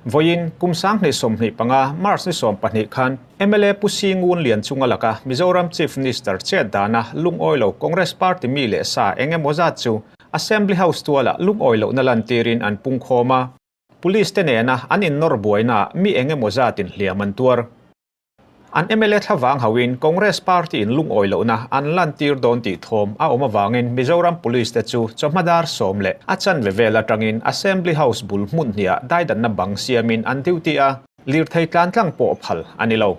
Vawiin, kum 2025, March ni 12 khan mla Pu Singun Lianchunga laka Mizoram Chief Minister chet dana lungawi lo Congress Party mi leh sa eng emaw zat chu Assembly House tualah lungawi lohna lantirin an pungkhawm a. Police te nena an innawr buainaah mi eng emaw zatin hliam an tuar. An mla thlavang hauhin Congress Party in lungawi lohna an lantir dawn tih thawm a awm avangin Mizoram Police te chu chawhma dar sawm leh a chanve vel atangin Assembly House bul hmun hniah daidanna bang siamin an duty a, lirthei tlan tlang pawh phal a ni lo.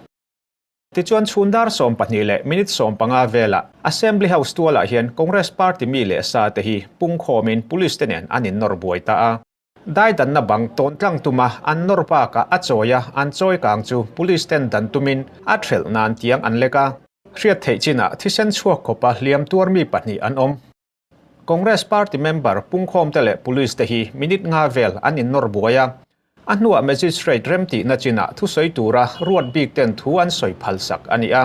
Tichuan chhun dar 12 leh minute 15 velah Assembly House tualah hian Congress Party mi leh sa te hi pungkhawmin Police te nen an innawr buai ta a. Daidanna bang tawn tlang tuma an nawr bakah a chawi a, an chawi kang chu Police ten dan tumin a thelh nan tiang an lek a. Hriat theih chinah thisen chhuak khawpa hliam tuar mi pahnih an awm. Congress Party member pungkhawmte leh Police te hi minute nga vel an innawr buai a. A hnuah Magistrate remtihna chinah thusawi tura ruat bik ten thu an sawi phalsak a ni a.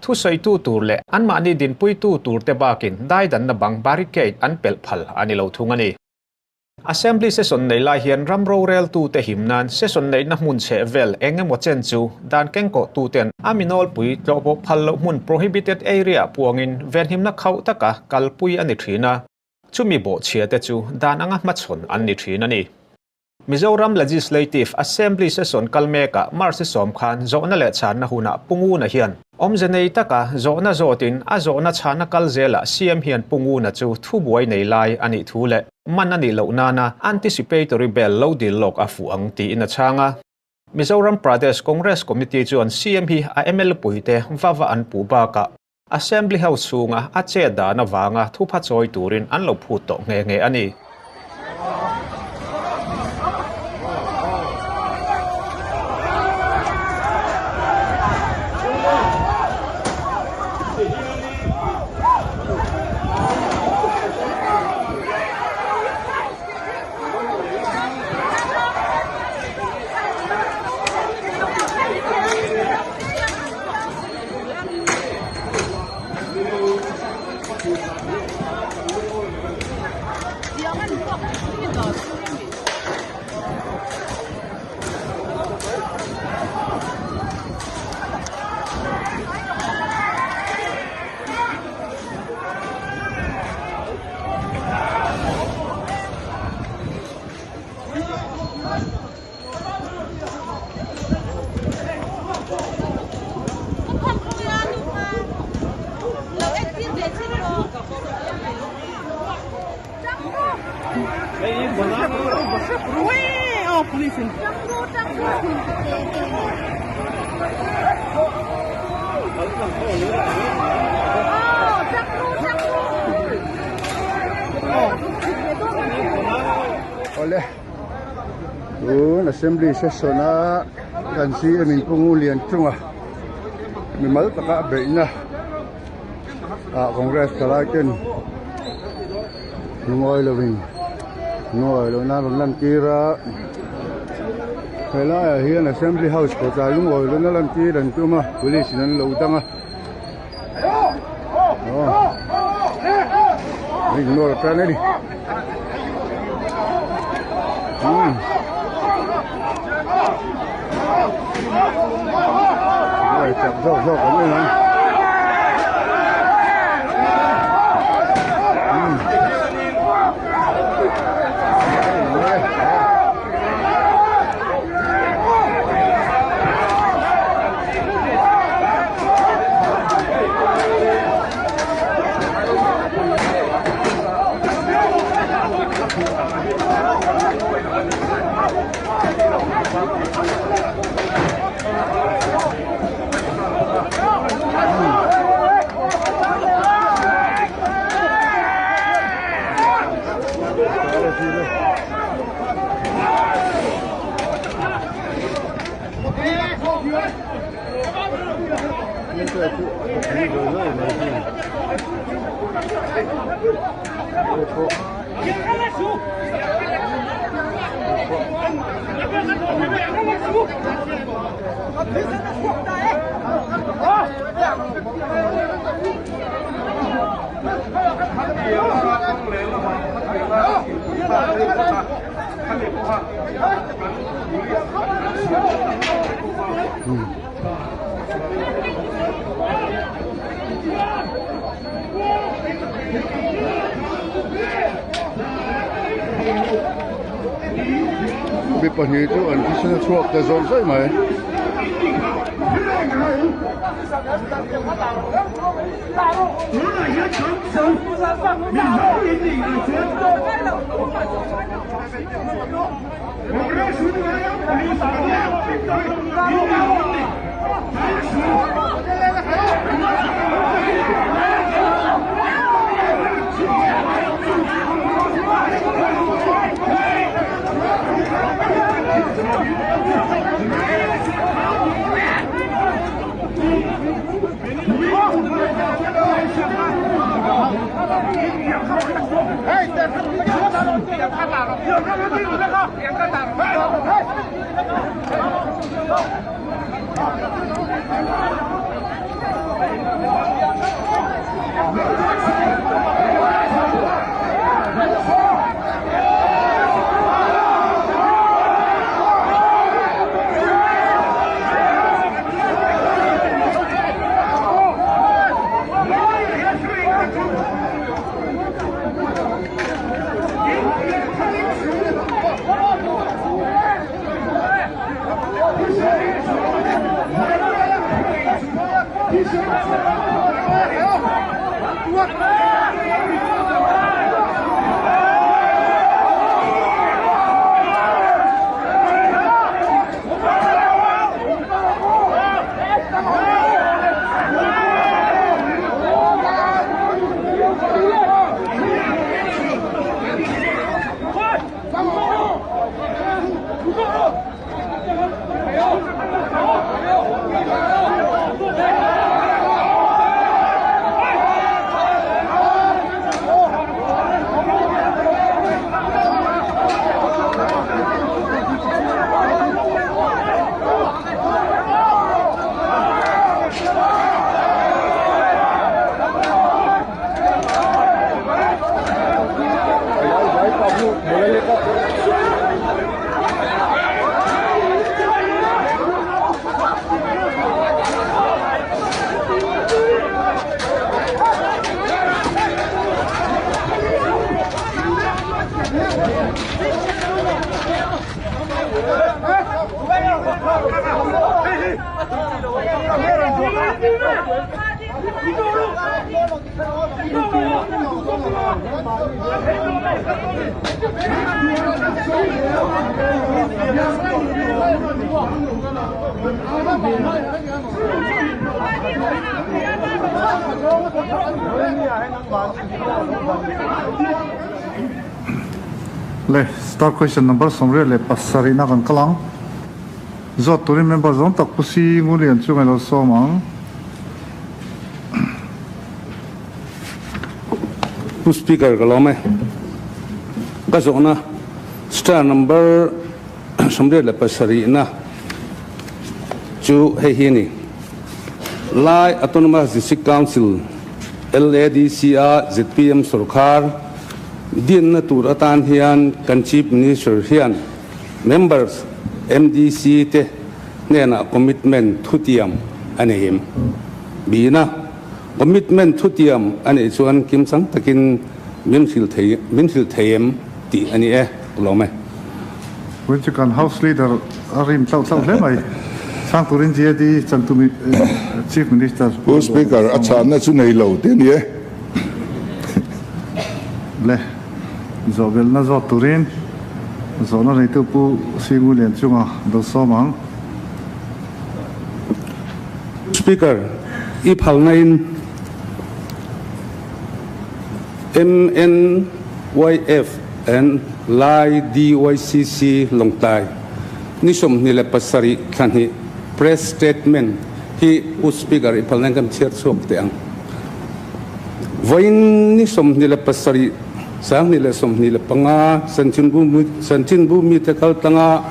Thusawitu tur leh anmahni dinpuitu turte bakin daidanna bang barricade an pelh phal a ni lo thung a ni. Assembly session nei lai hian ram roreltute him nan session neihna hmun chheh vel eng emaw chen chu dan kengkawhtuten a mi nawlpui tlawhpawh phal loh hmun prohibited area puangin venhimna khauh taka kalpui a ni thin a, chumi bawhchhia te chu dan anga hmachhawn an ni thin a ni. Mizoram Legislative Assembly session kal mekah March 10 khan zawhna leh chhanna hunah Punguna hian awmze nei taka zawhna zawtin a zawhna chhanna kal zelah CM hian Punguna chu thubuai nei lai a nih thu leh man a nih loh nana anticipatory bail lo dil lawk a fuh ang tiin a chhang a. Mizoram Pradesh Congress Committee chuan CM hi a mla puite vava an puh bakah Assembly House chhunga a chet dan avanga thupha chawi turin an lo phut tawh nghe nghe a ni. Awle tun assembly session a kan CM in Pu Lianchunga mimal taka a beihna ah Congress thalai ten lungawi lovin lungawi lohna an rawn lantir a helaiah hian assembly house kawtah lungawi lohna lantir an tum a police in an lo dang a aw an innawr tan a ni umm chak zawk zawk an en ang. pahnih chu an thisen a chhuak ta zawih zawih mai. Le star question number 27 na kan kal ang. Zawt turin member zawng tak Pu Si Ngulian chu ngailo sawm ang. Pu Speaker ka lawm e. Ka zawhna star number 27 na chu hei hi a ni. Lai Autonomous District Council, LADC, a zpm sorkar dinna tur atan hian kan Chief Minister hian Members MDC te hnenah commitment thutiam a nei em? Bina commitment thutiam a neih chuan kimchang takin min hrilh thei min hrilh thei em tih a ni e, lawm e. Vawiin chu kan House Leader a rim tlauh tlauh hle mai. Chhang turin GAD chantu Chief Minister Pu Speaker, a chhanna chu nei lo tih a ni e. Le. Zawhbelhna zawt turin zawhna neitu Pu Singu Lianchunga do sawm ang. Speaker, i phalnain MNYF and Lai DYCC Lawngtlai ni 27 thla hnih Press Statement hi Pu Speaker i phalnain kan chhiar chhuak teh ang. Vawiin ni 27, 2025 Chanchinbu mite kaltlanga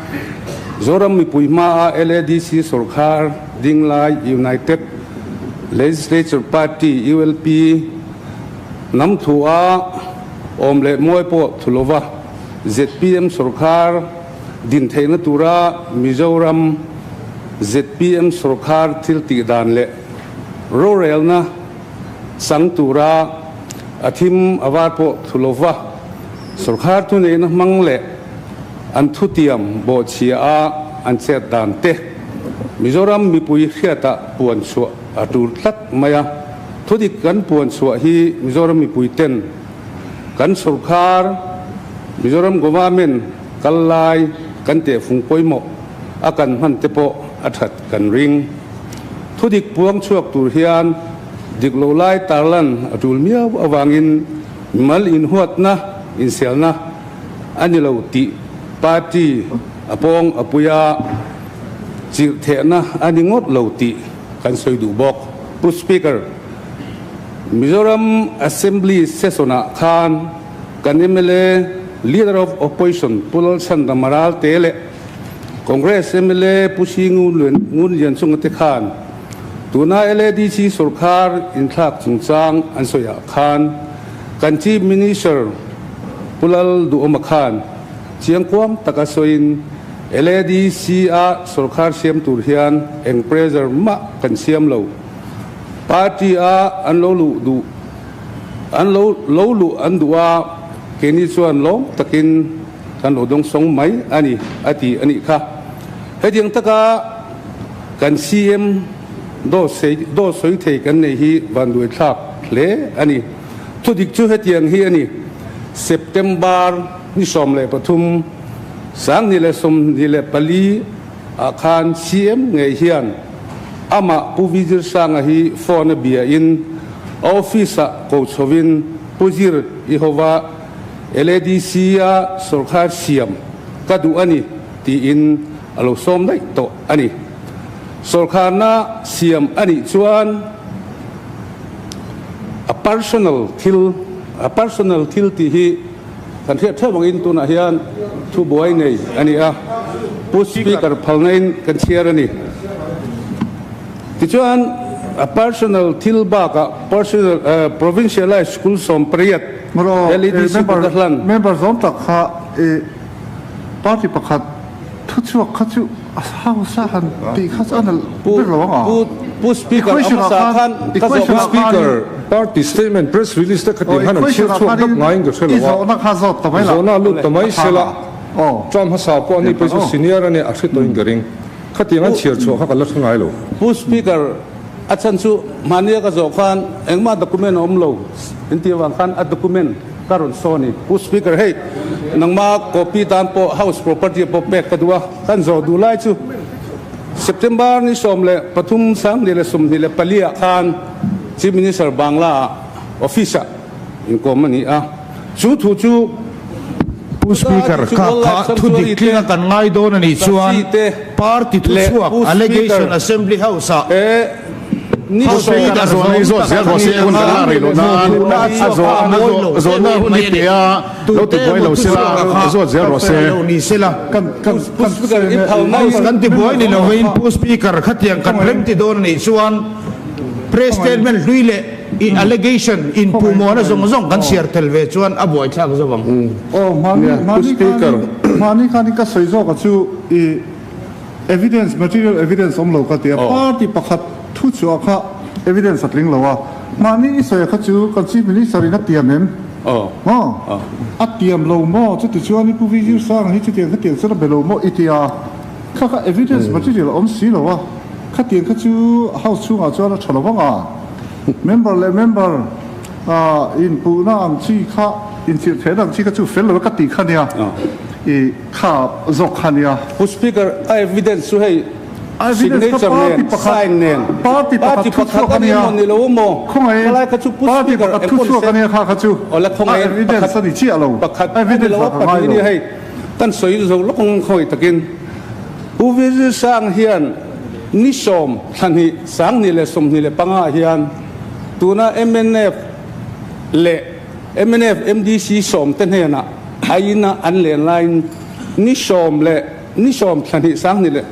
Zoram mipui hmaa LADC sawrkhar dinglai United Legislature Party, ULP, hnam thua awm leh mawi pawh thu lova zpm sawrkhar din theihna tura Mizoram zpm sawrkhar thil tih dan leh rorelna chang tura a thim a var pawh thu lova sawrkhar thuneihna hmang leh an thutiam bawhchhia a an chet dan te Mizoram mipui hriatah puan chhuah a tul tlat mai a. Thudik kan puan chhuah hi Mizoram mipui ten kan sorkar, Mizoram Government kal lai kan tehfung pawimawh a kan hman te pawh a that kan ring. Thudik puang chhuak tur hian dik lo lai tarlan a tul miau avangin mimal inhuatna, inselna a ni lo tih party a pawng a pui a, chirh thehna a ni ngawt lo tih kan sawi duh bawk. Pu Speaker, Mizoram Assembly Session-ah khan kan mla Leader of Opposition Pu Lalchhandam Ralte leh Congress mla Pu Hri Ngun Lianchunga te khan tuna LADC sorkar inthlak chungchang an sawiah khan kan Chief Minister Pu Lal Duhawma khan chiangkuang taka sawiin LADC-a sorkar siam tur hian eng pressure mah kan siam lo. Party-a an lo luh duh an lo lo luh an duh a, keini chuan lawm takin kan lo dawngsawng mai a ni, a ti a nih kha. Hetiang taka kan CM dawt dawt sawi thei kan nei hi vanduaithlak hle a ni. Thudik chu hetiang hi a ni, September ni 13, 2024 ah khan CM ngei hian amah Pu Vijir Sanga hi phone a bia in a office ah ko chhovin Pu Zir i hova LADC a sorkar siam ka duh a ni tiin a lo sawm daih tawh a ni. Sorkarna siam a nih chuan a personal thil a personal thil tih hi kan hriat theuh angin tunah hian thubuai nei a ni a, Pu Speaker phalna in kan chhiar a ni. Tichuan a personal thil bakah personal provincialized school 18 LADC kut a hlan. Member zawm tak kha i party pakhat thuchhuak kha chu a hausa han tih kha chu a nalh ber lo ang a. Pu Speaker a hmasa khan ka zawh Pu Speaker, party statement press release te khatin khan an chhiar chhuak dap ngaiin ka hre lo a, zawhna a lut ta mai sela, term hmasa pawh ani pawh chu senior a nia a hre tawhin ka ring. Khatiang an chhiar chhuah kha ka la hre ngai lo. Pu Speaker, a chhan chu mahnia ka zawh khan engmah document a awm lo in tih avang khan a document ka rawn saw a ni. Pu Speaker, hei nangma copy tan pawh house property pawh pek ka duh a, kan zawh duh lai chu September ni 13 2024 ah khan Chief Minister Bangla ah office ah inkawm a ni a, chu thu chu Pu Speaker, kha kha thu dik tlinga kan ngai dawn a nih chuan party thuchhuak allegation Assembly House ah House Leader zawm tak a ni ang a, mawhphurhna a chhuak a, a mawi lo deuh em mai a ni. Tute emaw thuchhuak a kha kan fel lo ni sela. House kan tibuai ni lovin Pu Speaker khatiang kan remti dawn a nih chuan press statement hlui leh I allegation in puhmawhna zawng zawng kan chhiar tel ve chuan a buaithlak zo ang. Aw, hmani hmani khanin hmani khanin ka sawi zawk a chu i evidence material evidence awm lo ka ti a, party pakhat thu chhuah kha evidence a tling lo a, hmani i sawi a kha chu kan chief minister in a tiam em? Maw? A tiam lo maw? Chuti chuan i Pu Vijay Sanga hi chutiang khatiang chuan a be lo maw i ti a, kha kha evidence material a awm si lo a, khatiang kha chu house chhungah chuan a tha lo vang a. Member leh member inpuhna ang chi kha, inchirh theihna ang chi kha chu fel lo e ka tih kha nia, i kha zawk kha nia. Pu Speaker, a evidence chu hei signature nen, sign nen, party pakhat a ni emaw ni lo emaw, khalai kha chu Pu Speaker engpawh ni se, awle khawngaih pakhat, pakhat a ni lo a, pahnih a ni hei, kan sawi zo lawk ang khawngaih takin Pu Vijay Sang hian ni 10 thla hnih 2025 ah hian tuna mnf leh mnf MDC 10 te hnenah a ina an len laiin ni 10 leh ni 10 thla hnih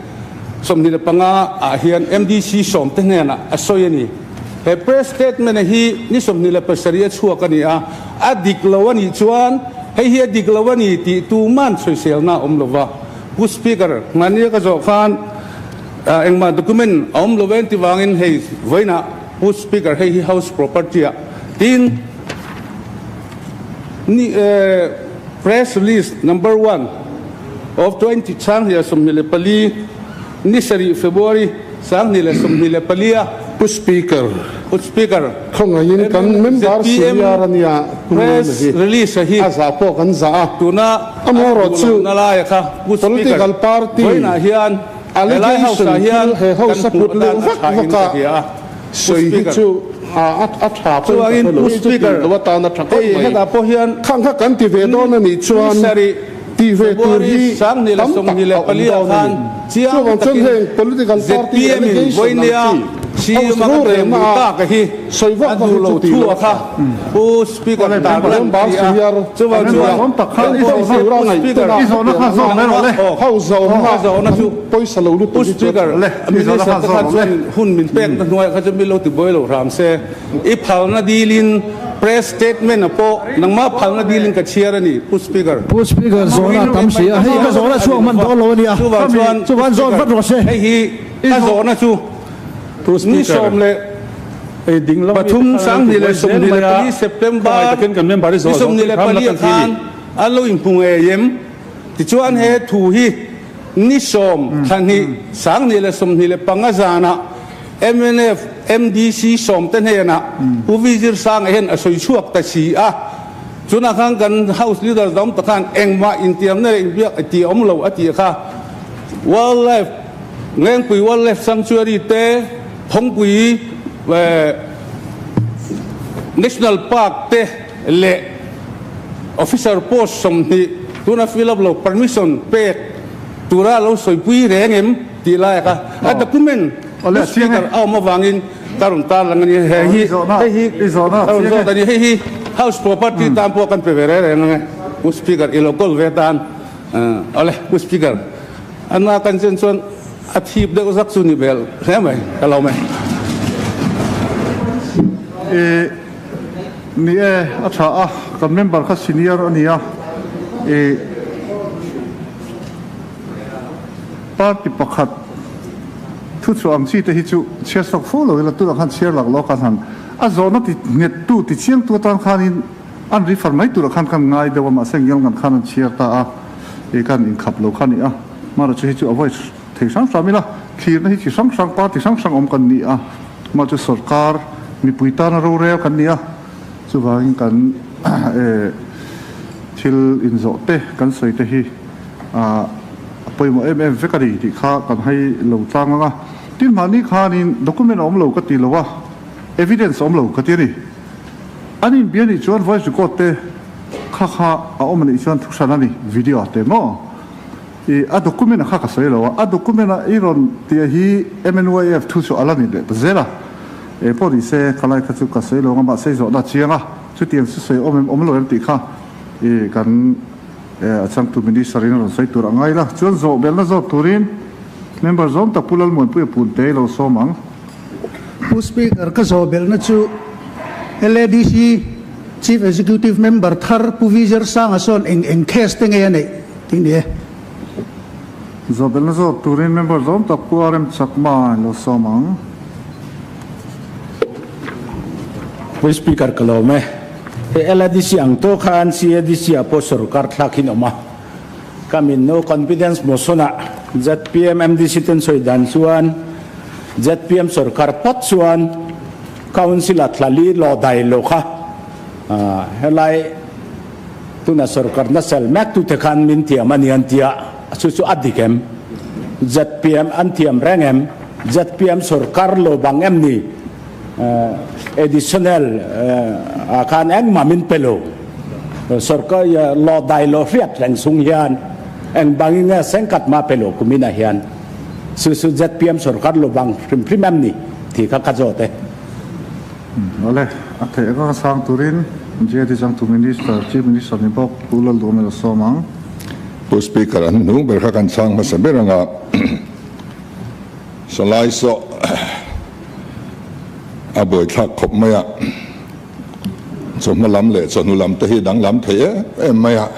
2025 ah hian MDC 10 te hnenah a sawi a ni. He press statement hi ni 27 a chhuak a ni a, a dik lo a nih chuan hei hi a dik lo a ni tih tuman sawiselna a awm lova. Pu Speaker, mahnia ka zawh khan engmah document a awm lo en ti vangin hei vawiinah Pu Speaker hei hi House property ah tin ni press release number one. of 20 2024 ni sarih February 2024 a Pu Speaker. Pu Speaker. Khawngaihin kan member ZPM senior a nia Pu Nuna press hi release a hi a zah pawh kan zah a. Tuna Amaherawh a chu duh lohna lai a kha Pu Speaker political party vawiinah hian helai house allegation ah hian thil he kan house a hmuh put atan luh a vak tha in vak ka a hria a Pu sawi hi Speaker. chu a a tha pawhin ka Chuangin hre lo. Pu Hi chu tih Speaker loh atan a tha khawp hei mai. hetah pawh hian Khang kha kan ti ve dawn a nih ni chuan sarih tih ve tur February hi 20 tam tak 24 a awm ah dawn a khan ni. chiang Chuvang chuan takin heng political party ZPM in allegation ang vawinia chi CM house a kan rorelna thlen duh a tak a hi sawi vak a vak duh hi lo chu tih thu loh a a kha tha. Pu Speaker tar lan Member ti a senior chuvang chuan Awm tak khan i eng pawh zawhna nise tura Pu ngaih Speaker tena i zawhna kha zawk mai rawh le. house zawhna ka zawhna an chu pawisa lo Pu lutuk hi chu a Speaker tha. Le i zawhna Minister kha te zawk khan rawh le. chuan hun min pek na hnuaiah kha chu mi lo ti buai lo hram se i phalna dilin Press statement a pawh nangmah phalna dilin ka chhiar a ni, Pu Speaker. Pu Speaker, zawhna tam si a, hei ka zawhna chhuak hman dawn lo a nia, Chuvang chuan Pu chuan zawn Speaker, vat rawh se. hei hi ka zawhna chu ni 13 2024 September ni 24 ah khan an lo inhmu ngei em? Tichuan he thu hi ni 10 thla hnih 2025 zanah mnf MDC sawmte hnenah Pu Vizir Sanga hian a sawi chhuak ta si a, chunah khan kan House Leader dang ta khan engmah intiamna leh inbiak a ti awm lo a tih kha Wildlife Lengpui Wildlife Sanctuary te, Phawngpui National Park te leh Officer Post 20 tuna fill up lo permission pek tura lo sawipui reng em tih lai kha a document Pu Speaker a awm avangin ka rawn tar lang a ni. He hi hei hi ka rawn zawt a ni. Hei hi House property tan pawh kan pe ve reng reng ang e Pu Speaker i lo kawl ve tan. Awle Pu Speaker a na kan chen chuan a thip deuh zak chu ni bel hle mai ka lo mai. I ni e a tha a kan member kha senior a nia i Party pakhat thu chhuah ang chi te hi chu chhiar sawk fo lo ila tunah khan chhiar lak lawk a han a zawhna ti nghet tu ti chiang tu atan khanin an refer mai turah khan kan ngai deuh a mahse ngial ngan khan an chhiar ta a ih kan inkhap lo kha a ni a mahra chu hi chu avoid thei hrang hram ila thlirna hi chi hrang hrang party hrang hrang awm kan ni a mah chu sorkar mipui tana rorel kan ni a chuvangin kan eh thil inzawh te kan sawi te hi A pawimawh em em vek a ni tih kha kan hai lo tlang ang a. Tin mahni khanin document a awm lo ka ti lo a, evidence a awm lo ka ti a ni. An inbia nih chuan voice record te kha kha a awm a nih chuan thuhran a ni, video a te maw? I a document a kha ka sawi lo a, a document a i rawn tia hi MNYF thu chu a la ni leh ta zel a. Eng pawh ni se khalai kha chu ka sawi lo ang a, mahse i zawhna a chiang a, chutiang chu sawi awm em awm lo em tih kha i kan A changtu Minister in a rawn sawi tur a ngai la, chuan zawh belna zawt turin Member zawm tak Pu Lalmuanpuia Punte i lo sawm ang. Pu Speaker, ka zawh belna chu LADC Chief Executive Member thar Pu Vizar Sanga sawn eng eng case te nge a neih tih ni e. Zawh belna zawt turin Member zawm tak Pu RM Chakma i lo sawm ang. Pu Speaker, ka lawm e. He LADC ang tawh khan CADC ah pawh sorkar thlak in awm a. Ka min no confidence motion ah zpm MDC ten sawi dan chuan zpm sorkar phawt chuan council ah thlali law dai lo kha helai tuna sorkar na sel mek tu te khan min thiam a ni an tia chu chu a dik em? Zpm an thiam reng em? Zpm sorkar lo bang em ni? Additional ah khan engmah min pe lo. Sorkar law dai lo hriat reng chung hian eng bangin nge sengkhat mah pe lo kumin ah hian chu chu zpm sorkar lo bang hrim hrim em ni tih kha ka zawt e. Awle, a theih anga ka sang turin JD Changtu Minister, Chief Minister ni bawk Pu Lalduhmel a sawm ang. Pu Speaker, an hnung ber kha kan chhang hmasa ber anga Salai saw a buaithlak khawp mai a, chawhma lam leh chawhnu lam te hi danglam thei em em mai a,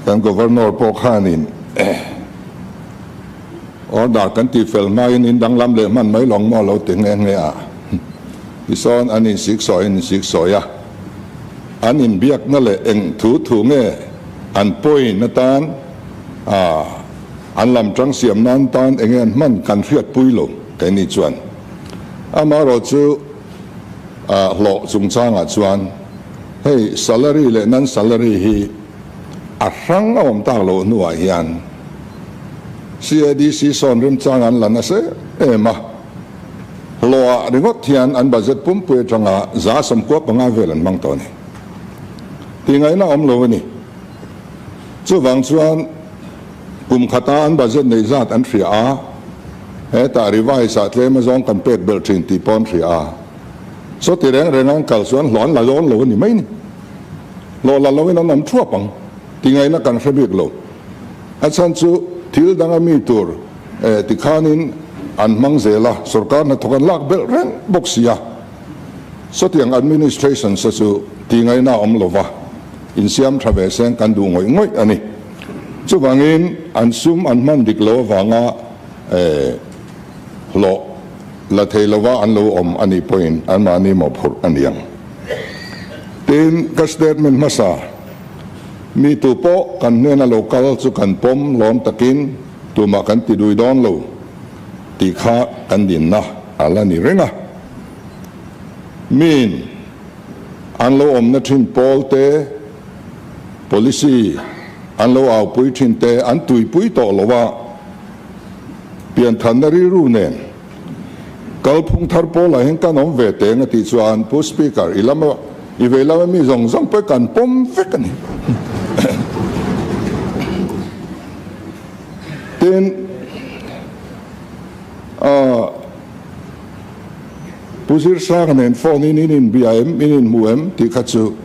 kan Governor pawh khanin order kan tih fel hmain in danglam leh hman mai lawng maw lo ti nghe nghe a, tisawn an insiksawi an insiksawi a, an inbiakna leh eng thu thu nge. An point atan a an lam tang siam nan tan enge an hman kan hriatpui lo keini chuan. Amaherawhchu hlawh chungchangah chuan hei salary leh non salary hi a hrang a awm tak loh hnuah hian CADC sawn remchang an la nasa em a, hlawhah ringawt hian an budget pumpui atanga 95% vel an hmang tawh a ni. Tih ngaihna awm lo a ni. Chuvang chuan kum khata an budget neih zat an hria a, hetah revise ah tlem azawng kan pek belh thin tih pawh an hria a. Sawti reng reng an kal chuan hlawh an la dawn lo a ni mai ni. Hlawh la loin an awm thuap ang tih ngaihna kan hre bik lo. A chhan chu thil danga mi tur tikhanin an hmang zel a, sorkar hnathawk an lak belh reng bawk si a. Sawtiang administration sa chu tih ngaihna a awm lova, insiam tha ve seng kan duh ngawih ngawih a ni. Chuvangin an sum an hman dik lo avanga hlawh la thei lova an lo awm a nih pawhin anmahni mawhphurh a ni ang. Tin, ka statement hmasa, mi tu pawh kan hnena lo kal chu kan pawm lawm takin tumah kan ti dui dawn lo tih kha kan dinna a la ni reng a. Min an lo awmna thin pawl te, policy an lo aupui thin te an tuipui tawh lo a, pianthanna rilru nen kalphung thar pawlah hian kan awm ve teng a tih chuan Pu Speaker i lama i vei lama mi zawng zawng pawh kan pawm vek a ni. Tin, ah. Pu Zirsanga nen phone in in inbia em, in inhmu em tih kha chu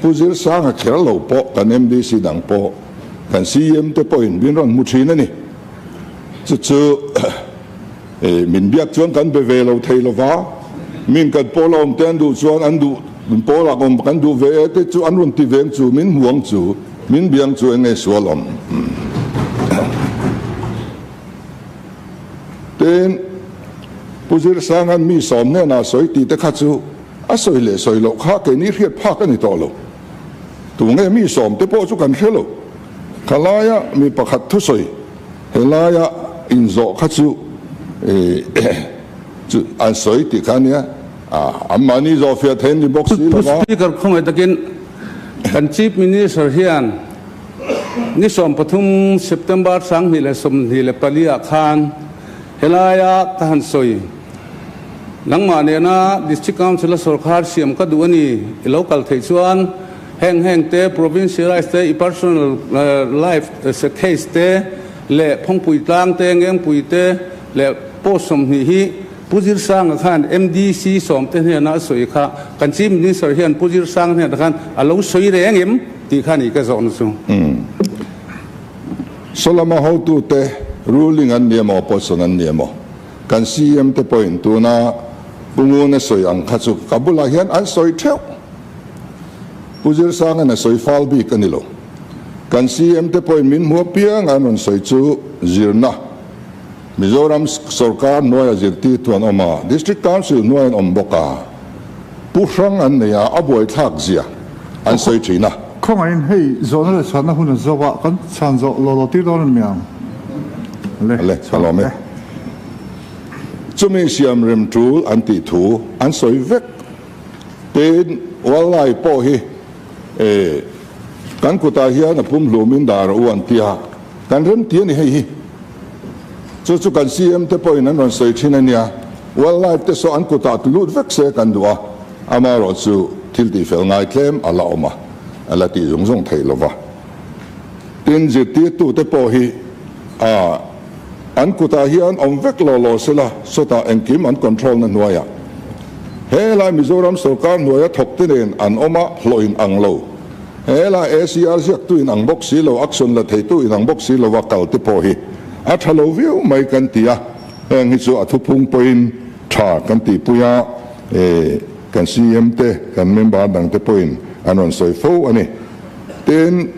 Pu Zirsanga kher lo pawh kan MDC dang pawh kan CM te pawhin min rawn hmu thin a ni. Chu chu min biak chuan kan be ve lo thei lova, min kan pawl a awm te an duh chuan an duh, min pawl ah awm kan duh ve e te chu an rawn ti veng chu, min hmu ang chu, min biang chu eng nge sual awm. Tin, Pu Zirsanga'n mi sawm hnenah sawi tih te kha chu a sawi leh sawi loh kha keini hriat phak a ni tawh lo. Tunge mi sawm te pawh chu kan hre lo. Kha laia mi pakhat thusawi he laia inzawh kha chu chu an sawi tih kha ania, anmahni zawhfiah thei an ni bawk si lo va. Pu Speaker, khawngaih takin kan Chief Minister hian Ni 13 September 2024 ah khan helaia ka han sawi. Nangmah nena District Council a sawrkhar siam ka duh a ni, i lo kal theih chuan heng heng te provincialize te, i personal life case te leh Phawngpui tlang te, Ngengpui te leh post 20 hi Pu Zirsanga khan MDC sawmte hnena a sawi kha kan Chief Minister hian Pu Zirsanga hnenah khan a lo sawi reng em tih kha ni ka zawhna chu. Sawlama hotute ruling an ni emaw opposition an ni emaw kan CM te pawhin tuna Pu Nguna sawi ang kha chu ka bulah hian an sawi theuh. Pu Zirsanga'n a sawi fal bik a ni lo. Kan CM te pawhin min hmu apiang an rawn sawi chu zirna. Mizoram sorkar hnuaia zirtirtu an awm a, District Council hnuai an awm bawk a, pu hrang an nei a, a buaithlak zia an sawi thin a. Khawngaihin hei zawhna leh chhanna hun a zo a, kan chhan zawh lo lo tir dawn a ni ang. Le, Le, ka lawm e. Chumi siam rem tul an tih thu an sawi vek. Tin, Wallai pawh hi e kan kutah hian a pumhlumin dar a u an ti a, kan rem ti a ni hei hi. Chu chu kan CM te pawhin an rawn sawi thin a nia, wildlife te saw an kutah tu lut vek se kan duh a, amaherawh chu thil tihfel ngai tlem a la awm a, a la tih zung zung theih lova. Tin, zirtirtu te pawh hi a an kutah hian awm vek law law sela, sawtah engkim an control na hnuaiah helai Mizoram sorkar hnuaia thawk te nen an awm a, hlawh in ang lo. Hela ACR ziaktu in ang bawk si lo, action la theitu in ang bawk si lova kal te pawh hi a tha lo viau mai kan ti a, heng hi chu a thuphung pawhin tha kan tihpui a, kan CM te, kan member dang te pawhin an rawn sawi fo a ni. Tin,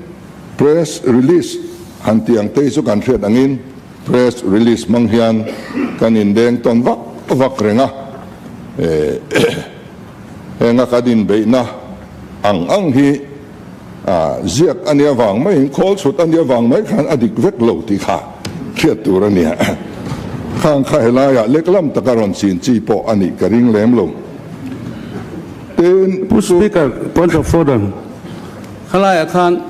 press release han tih ang te hi chu kan hriat angin press release hmang hian kan indeng tawn vak vak reng a, Henga kan inbeihna ang ang hi Ziak a nia vang maiin, khawl chhut a nia vang mai khan a dik vek lo tih kha hriat tur a nia. Khang kha helaiah leklam taka rawn chin chi pawh a nih ka ring lem lo. Tin, Pu Speaker, point of order, khalaiah khan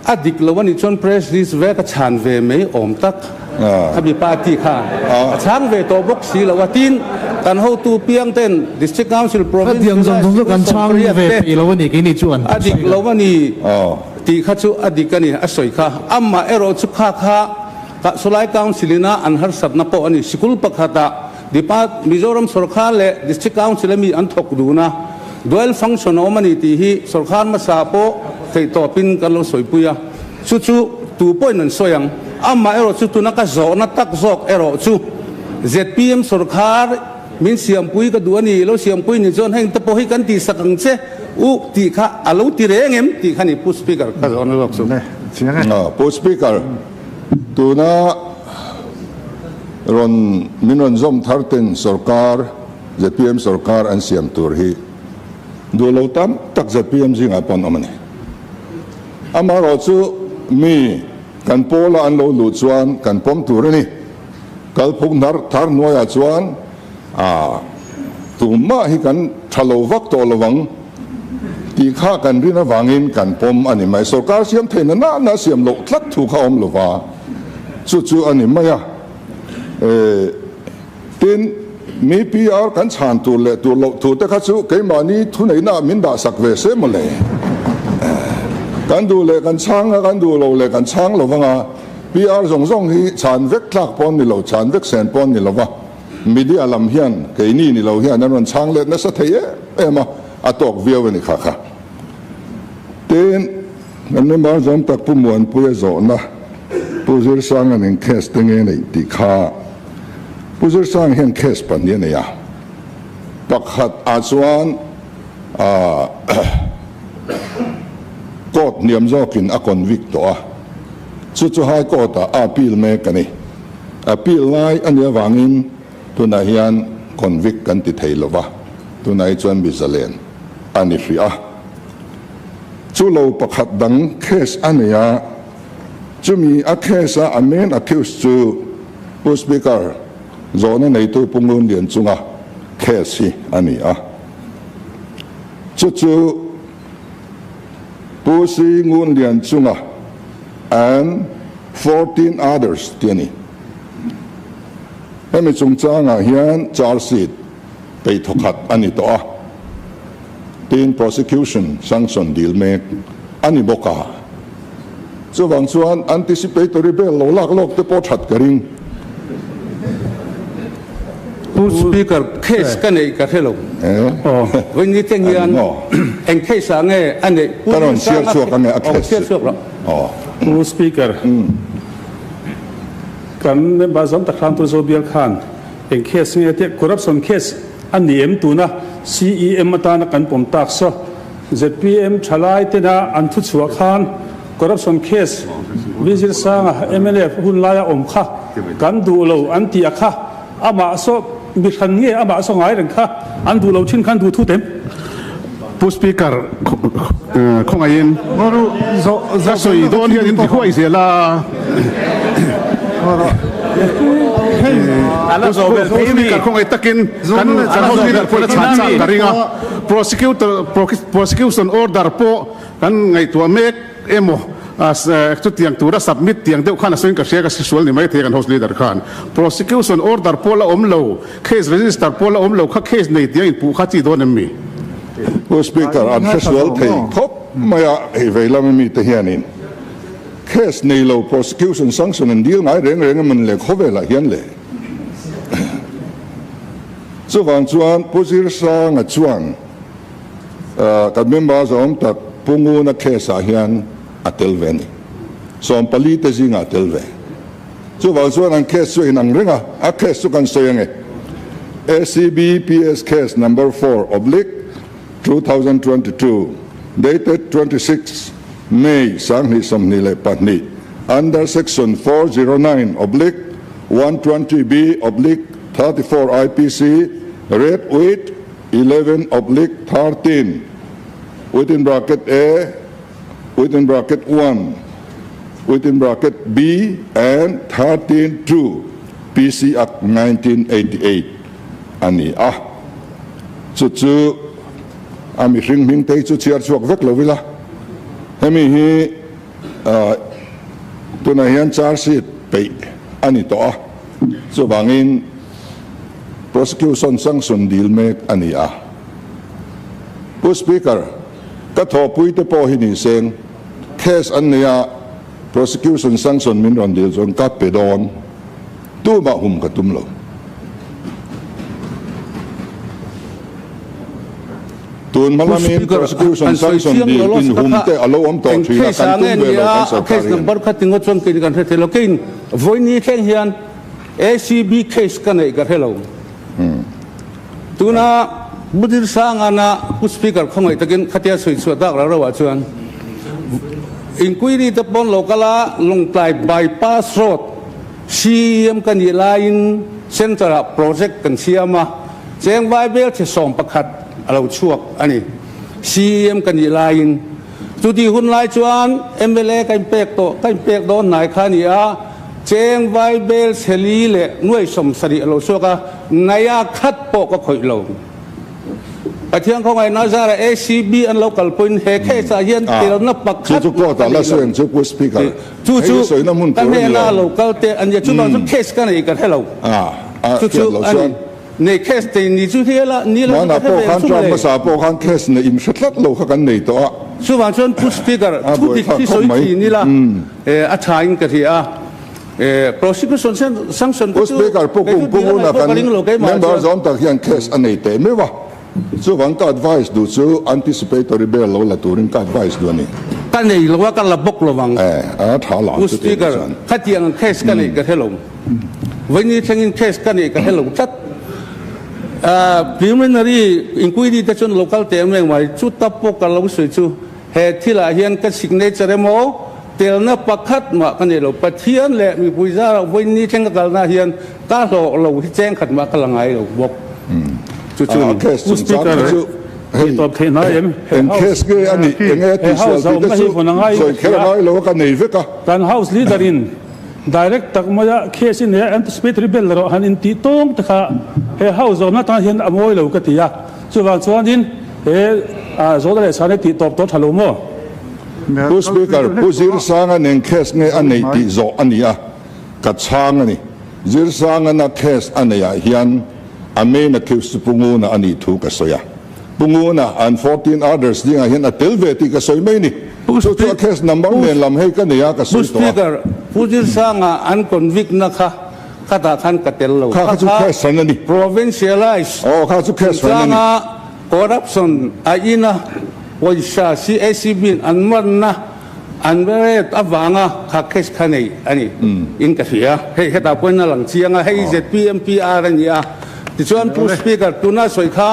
a dik lo a nih chuan press release vek a chhan ve mai awm tak. Khami party kha a chhang ve tawh bawk si lo a, tin kan hotu piang ten District Council Province Khatiang zawng zawng chu kan chhang ve peih lo a ni keini chuan. A dik lo a ni tih kha chu a dik a ni a sawi kha. Amah erawh chu kha kha Sawlai Council ina an harsatna pawh a ni. Sikul pakhatah Depart Mizoram sawrkar leh District Council a mi an thawk dun a, dual function a awm a ni tih hi sawrkar hmasa pawh theihtawpin kan lo sawipui a. Chu chu tu pawhin an sawi ang. Amah erawh chu tuna ka zawhna tak zawk erawh chu zpm sawrkar min siampui ka duh a ni, lo siampui ni chuan heng te pawh hi kan tihsak ang che u tih kha a lo ti reng em tih kha ni Pu Speaker ka zawhna zawk chu. Pu Speaker, tuna rawn min rawn zawm thar ten sawrkar zpm sawrkar an siam tur hi duh lo tam tak zpm zingah pawh an awm a ni. Amaherawh chu mi kan pawla an lo luh chuan kan pawm tur a ni. Kalphung hnar thar hnuaiah chuan a tumah hi kan tha lo vak tawh lo ang tih kha kan rin avangin kan pawm a ni mai. Sorkar siam theihna nana siam loh tlat thu kha awm lo va, chu chu a ni mai a. Tin, mi PR kan chhan tur leh tur loh tur te kha chu keimahni thuneihna ah min dahsak ve se mawle. Kan duh leh kan chhang a, kan duh lo leh kan chhang lo vang a, PR zawng zawng hi chhan vek tlak pawh an ni lo, chhan vek sen pawh an ni lo va, media lam hian keini ni lo hian an rawn chhang let nasa thei em em a, a tawk viau a ni kha kha. Tin, kan member zawm tak Pu Muanpuia zawhna Pu Zirsanga nen case te nge neih tih kha Pu Zirsanga hian case pahnih a nei a, pakhat ah chuan court hniam zawkin a convict tawh a, chu chu High Court ah a appeal mek a ni. Appeal lai a nih avangin tunah hian convict kan ti thei lova, tunah hi chuan mi zalen a ni hrih a. Chu lo pakhat dang case a nei a, chumi a case a a main accused chu Pu Speaker zawhna neitu Pu Ngun Lian chunga case hi a ni a. Chu chu Pu Si Ngun Lian chunga and 14 others tih a ni. Hemi chungchangah hian charge sheet peih thawkhat a ni tawh a. Tin, prosecution sanction dil mek a ni bawk a. Chuvang chuan anticipatory bail lo lak lawk te pawh that ka ring. Pu Speaker, case ka neih ka hre lo. Vawiin te hian eng case ah nge a neih? Pu Ka rawn chhiar chhuak ange a case chu. Pu Speaker, kan member zawm tak hram Pu Zobial khan eng case nge tih corruption case A ni em tuna CEM atana kan pawm tak saw zpm thalai tena an thu chhuah khan corruption case Vizir Sanga mnf hun laia awm kha kan duh lo an tih a kha amah saw mi hran nge amah saw ngai reng kha an duh lo thin khan duh thut em? Pu Speaker khawngaihin ka sawi dawn hian in ti huai zel a. Pu Speaker khawngaih takin kan House Leader pawhin a chhan chak ka ring a, Prosecutor Prosecution Order pawh kan ngaihtuah mek emaw chutiang tura submit tiang deuh khan a sawiin ka hria ka hre sual ni maithei kan House Leader khan Prosecution Order pawh la awm lo Case register pawh la awm lo kha case nei tiang inpuh kha chi dawn em mi? Pu Speaker, an hre sual thei khawp mai a, hei vei lama mite hianin case nei lo prosecution sanction an dil ngai reng reng emawn le khawvelah hian le. Chuvang chuan Pu Zirsanga chuan kan member zawng tak Pu Nguna case ah hian a tel ve a ni. 14 te zingah a tel ve. Chuvang chuan an case chu inang reng a, a case chu kan sawi ange. ACB PS Case Number 4 oblique 2022 dated 26 May 2024 under Section 409/120B/34 IPC read with 11/13 within bracket A. within bracket 1 within bracket B and 13 2 PC Act 1988 a ni a. Chu chu a mihring hming te hi chu chhiar chhuak vek lo ila. Hemi hi tunah hian charge sheet peih a ni tawh a, chuvangin prosecution sanction dil mek a ni a. Pu Speaker, ka thawhpui te pawh hi ni seng case an nei a, prosecution sanction min rawn dil chuan ka pe dawn, tumah hum ka tum lo. Tun hma lamin prosecution sanction dil inhum te a lo awm tawh thin a, kan tum ve lo kan sorkar hian. Number kha tingaw chuan kei kan hre thei lo. Keiin vawiini thleng hian ACB case ka neih ka hre lo. Tuna Budir Sangana Pu Speaker khawngaih takin khatia sawi chhuah tak rau rauah chuan inquiry te pawn lo kal a, Lawngtlai bypass road CEM ka nih laiin Centre ah project kan siam a, cheng vai bel che 11 a lo chhuak a ni. CEM ka nih laiin chuti hun lai chuan mla ka inpek tawh, ka inpek dawn hnai kha a ni a, cheng vai bel che li leh nuai 70 a lo chhuak a, naia khat pawh ka khawih lo. Pathian khawngaihna zara ACB an lo kalpuiin he case ah hian telna pakhat Chu chu court ah la sawi ang chu Pu Speaker. Chu chu ka hnena lo kal te a nia, chuvang chu case ka nei ka hre lo. Chu chu a ni. Nei case te ni chu hi la ni lo ka hre ve ang chu mawle. Hmasa pawh khan case nei in hre tlat lo kha kan nei tawh a. Chuvang chuan Pu Speaker thu dik hi sawi thin ila a tha in ka hria a. Prosecution sanction te chu Pu Speaker Pu Kum Pu Nguna kan member zawm tak hian case a nei teh meuh a. Chuvang ka advice duh chu anticipatory bail lo la turin ka advice duh a ni. Ka nei lo a, ka la bawk lo vang. Eh, a tha la ang chu tih Speaker, chuan. Khatiang ang case ka neih ka hre lo. Vawiini thlengin case ka neih ka hre lo tlat. Preliminary inquiry te chuan lo kal teh em reng mai. Chu ta pawh ka lo sawi chu he thilah hian ka signature emaw telna pakhat mah ka nei lo. Pathian leh mipui zarah vawiini thleng ka kalna hian Ka hlawh lo hi cheng khat mah ka la ngai lo bawk. Chu chu ni. Pu Speaker, hei tawp theih hna em? Eng case nge a nih? Eng nge tihsual tih te chu sawi kher a ngai lo a, ka nei vek a. Kan House Leader in direct tak maia case in he anticipatory bail erawh han intih tawng te kha he House zawmna tan hian a mawi lo ka ti a. Chuvang chuanin he zawhna leh chhana tih tawp tawh tha lo maw? Pu Speaker, Pu Zirsanga'n eng case nge a neih tih zawh a ni a. Ka chhang a ni. Zirsangana case a neih ah hian a main accused chu Pu Nguna a nih thu ka sawi a. Pu Nguna and 14 others dingah hian a tel ve tih ka sawi mai ni. Chu chu a case number nen lam hei ka nei a, ka sawi tawh a. Speaker, Pu Zirsanga an convict na kha khatah khan ka tel lo. Kha kha chu case hran a ni. Provincialize Aw kha chu case hran a ni. chungchanga corruption a ina pawisa CACB in an manna An ret avanga kha case kha nei a ni in ka hria. Hei hetah pawhin a lang chiang a, hei ZPMPR a ni a. Tichuan Pu Speaker, tuna sawi kha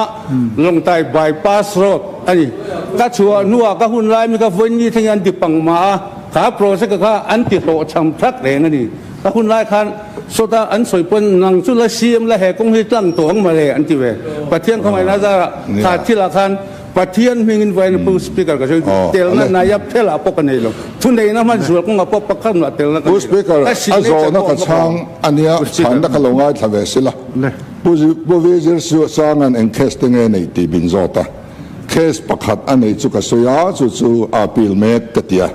Lawngtlai bypass road a ni. Ka chhuah hnuah ka hun lai mi ka vawiin thleng hian an ti pang mah a, kha project kha an ti hlawhchham thak reng a ni. Ka hun lai khan sawta an sawi pawn nang chu la CM la he kawng hi tlang tawh ang mawle an ti ve. Pathian khawngaihna zarah kha thilah khan Pathian hmingin vawiin Pu Speaker ka sawi telna naiap thelah pawh ka nei lo. Thuneihna hman zual kawngah pawh pakhat mah telna ka nei lo. Pu Speaker, a zawhna ka chhang a nia, chhanna ka lo ngaithla ve sila. Pu Pu Vizir Sanga'n eng case te nge nei tih min zawt a. Case pakhat a nei chu ka sawi a, chu chu a appeal mek ka ti a.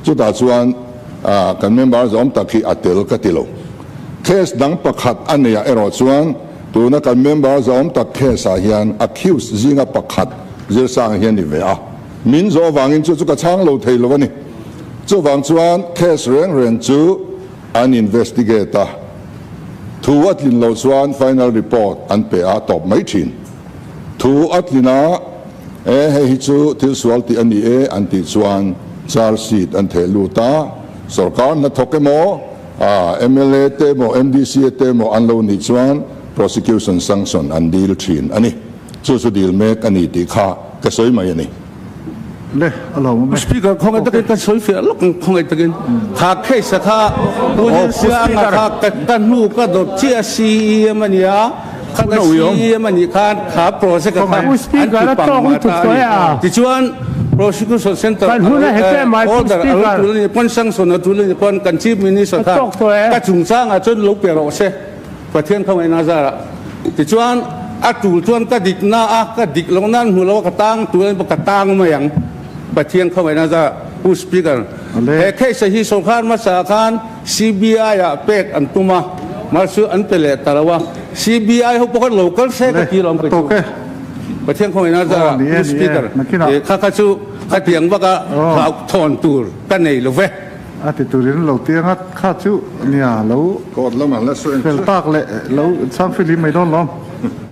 Chutah chuan kan member zawm tak hi a tel ka ti lo. Case dang pakhat a neiah erawh chuan Tuna kan member zawm tak case ah hian accused zinga pakhat zirsang hi a ni ve a, min zawh avangin chu chu ka chhang lo thei lo a ni. Chuvang chuan case reng reng chu an investigate a, thu a tlin loh chuan final report an pe a tawp mai thin. Thu a tlin a, e hei hi chu thil sual tih a ni e an tih chuan charge sheet an theh lut a, sorkar hnathawk emaw, A mla te emaw MDC te emaw an lo nih chuan prosecution sanction an dil thin a ni. Chu chu dil mek a ni tih kha ka sawi mai a ni. Le, a lo awm e. Speaker, khawngaih takin ka sawi fiah lawk ang, khawngaih takin. Kha case a kha Pu Zirsianga kha ka hnu ka dawt chiah a CEM a nia, kha ka CEM a nih khan kha project a kha an ti pang mah ta a ni. Tichuan. Prosecution Centre Kan hun a hek em mai Pu order a lo Speaker. tul a nih pawn sanction a tul a nih pawn kan Chief Minister A khan tawk tawh e. ka chungchangah chuan lo pe rawh se Pathian khawngaihna zarah. Tichuan a tul chuan ka dik na a, ka dik loh nan hmu lo a ka tang tul a nih pawh ka tang mai ang Pathian khawngaihna zarah. Pu Speaker, he case hi sorkar hmasa khan CBI ah pek an tum a, mahse an pe leh ta lo a, CBI ho pawh khan lo kal se ka ti lo ang kei chu. Pathian khawngaihna zarah Pu Speaker, kha kha chu ka tiang vak a hlauhthawn tur ka nei lo ve. A ti turin lo ti anga kha chu nia lo Court lamah la sawi ang fel chu. tak leh lo chhang fihlim mai dawn lawm.